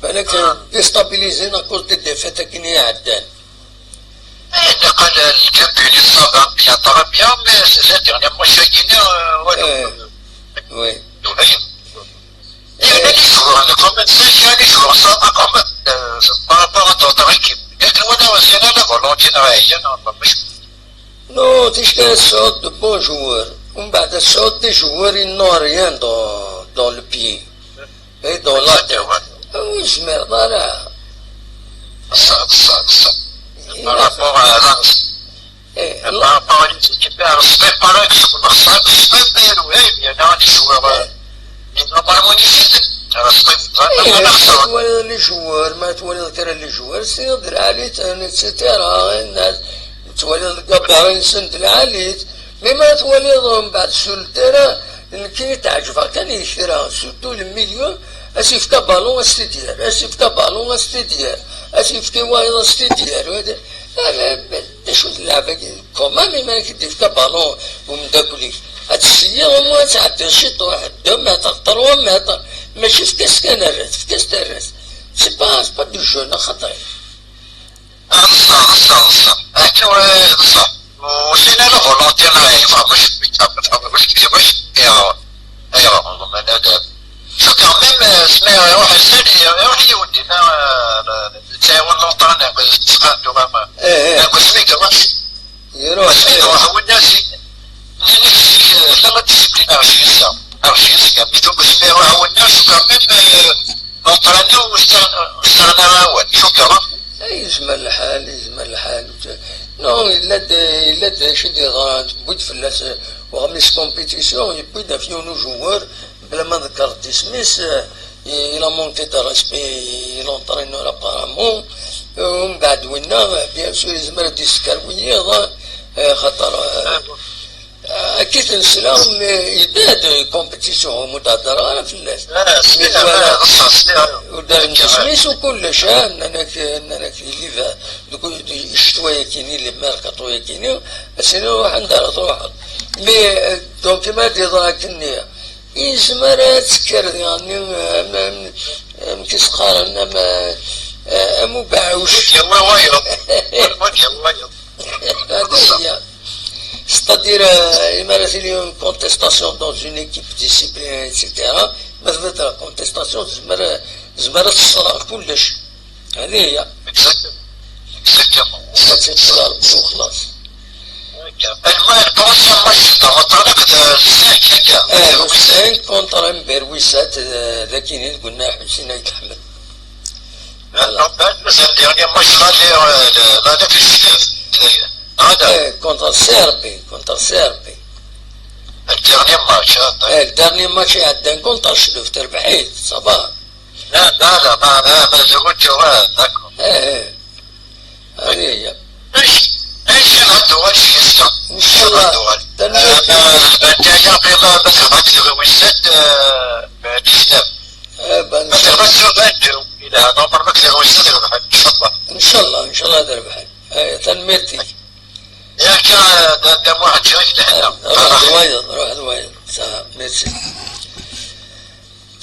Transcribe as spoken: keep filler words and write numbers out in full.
Balak déstabilisés à cause des défaites akken i iɛeddan. Eh, niqal le club-nni ça va bien, très bien, mais c'est la dernière match-agi-nni, euh, ouais, oui. Yella les joueurs, quand même, c'est, il y a les joueurs, ça va quand même, euh, par rapport à d'autres équipes. Yak nwala aussi, la volonté n Rayan, non, pas plus. Non, ticki ad tesɛuḍ de bons joueurs. Umbeɛd ad tesɛuḍ des joueurs, ils n'ont rien dans, dans le pied. Et dans la tête. Ur zmireḍ ara. Ṣṣeḥ, ṣṣeḥ, ṣṣeḥ. Par rapport à la, eh, par rapport à l'équipe, c'est pas vrai que je me sens, je me perds, oui, il y en a des joueurs, euh, ils n'ont pas le municipe. Alors, c'est pas vraiment, eh, ma twaliḍ les joueurs, ma twaliḍ kra les joueurs, c'est de la lutte, et cetera. Twaliḍ le gabarit-nsen de la lutte. Mais ma twaliḍ mbeɛd sur le terrain, nekk i teɛǧbeɣ kan i kra, surtout le milieu, ad s-yefk aballon, ad s-t-id-yerr, ad s-yefk aballon, ad s-t-id-yerr, ad s-yefk i wayeḍ, ad s-t-id-yerr. D acu d lɛeb-agi? Quand même, iman-ik i d-yefk aballon umeddakel-ik. Ad tesseyyiḍ, au moins ad tɛeddiḍ ciṭuḥ, deux mètres, trois mètres. Mačči efk-as kan arrat, efk-as tarrat. C'est pas, c'est pas du jeu, neɣ xaṭi? Ah, ḍṣa, ḍṣa, ḍṣa. Akka, eh, ḍṣa. Ur sin ara volonté, la, eh, ma, mec, mec, mec, mec, eh, eh, eh, eh, eh, eh, eh. Cukkeɣ même, eh, smiɣ iruḥ, iruḥ yiwen dinna, eh, ttɛiwin l'entraîneur, eh, eh. Wasmi iruḥ, iruḥ, wasmi iruḥ, winna si, nnan-ak zik, eh, tella la discipline, arjis, arjis, mais donc, smiɣ iruḥ winna, cukkeɣ même, eh, Meqqran ur s-, ur s-ttaɣen ara awal, cukkeɣ. Ay, yezmer lḥal, yezmer lḥal. Non, yella-d, yella-d acu i d-yeḍran, tewwi-d fell-as, euh, uɣmis compétition, yewwi-d ɣef yiwen ujewwer, bla ma ḍekkreɣ isem-is, euh, il a manqué de respect i l'entraîneur apparemment. Euh, umbeɛd winna, bien sûr, yezmer ad d-isekker wiyiḍ, euh, xaṭer, euh, Akka i t-nesla, mais yebda-d compétition, ur d-heddreɣ ara fell-as. Ah, sliɣ, mi twala, ah, ḍṣa, sliɣ. Ur d-rren isem-is u kullec, ah, nnan-ak, nnan-ak, il est deg, deg ccetwa-yakini, les mercato-yakini, ass-nni ruḥ anda ara truḥeḍ. Mais, euh, donc, ma d-yeḍra akkenni, yezmer ad tekker diɣenni, euh, am, am, amek i s-qqaren, am, euh, am ubeɛɛuc. Ur d-yewwi wayeḍ. Ur d-yewwi wayeḍ. Hadi hiya. C'est-à-dire, euh, imi ara tili une contestation dans une équipe disciplinée, et cetera, ma tebdiḍ la contestation, tezmer, tezmer ad tesserɣ kullec. Hadi hiya. Exactement. Exactement. Ad tt-id-tesserɣ, u xlaṣ. Alma le prochain match, t'as rattrapé que de cinq, cinq, eh, cinq contre un Berwisat, euh, d akini, deg unnar Ḥusin Ayt Ḥmed. Voilà. Donc, ben, c'est le dernier match, là, de, de, là, de, de, de, de, Eh, contre C R B, contre C R B. Le dernier match, hein, eh, le dernier match, il y a un contre H deux, terbaḥit, ça va. لا، لا، لا، ما، ما، ما زودتش، آه، d'accord. Eh, eh. Allez, ya. ايش، ايش هاد الدول، شو يسمى؟ إن شاء الله. هاد الدول. تنمية. آه، آه، جاية في ما، ما تبغى تسوي ويسات، آه، ديسمبر. Eh ben, ما تبغى تسوي غير جو. إذا نوبر ما تسوي ويسات، إن شاء الله. إن شاء الله، إن شاء الله تربح. Eh, tanemmirt-ik. Yak, d, d amuḥeǧǧi i d-nehna. Ruḥ d wayeḍ, ruḥ d wayeḍ. Ça, merci.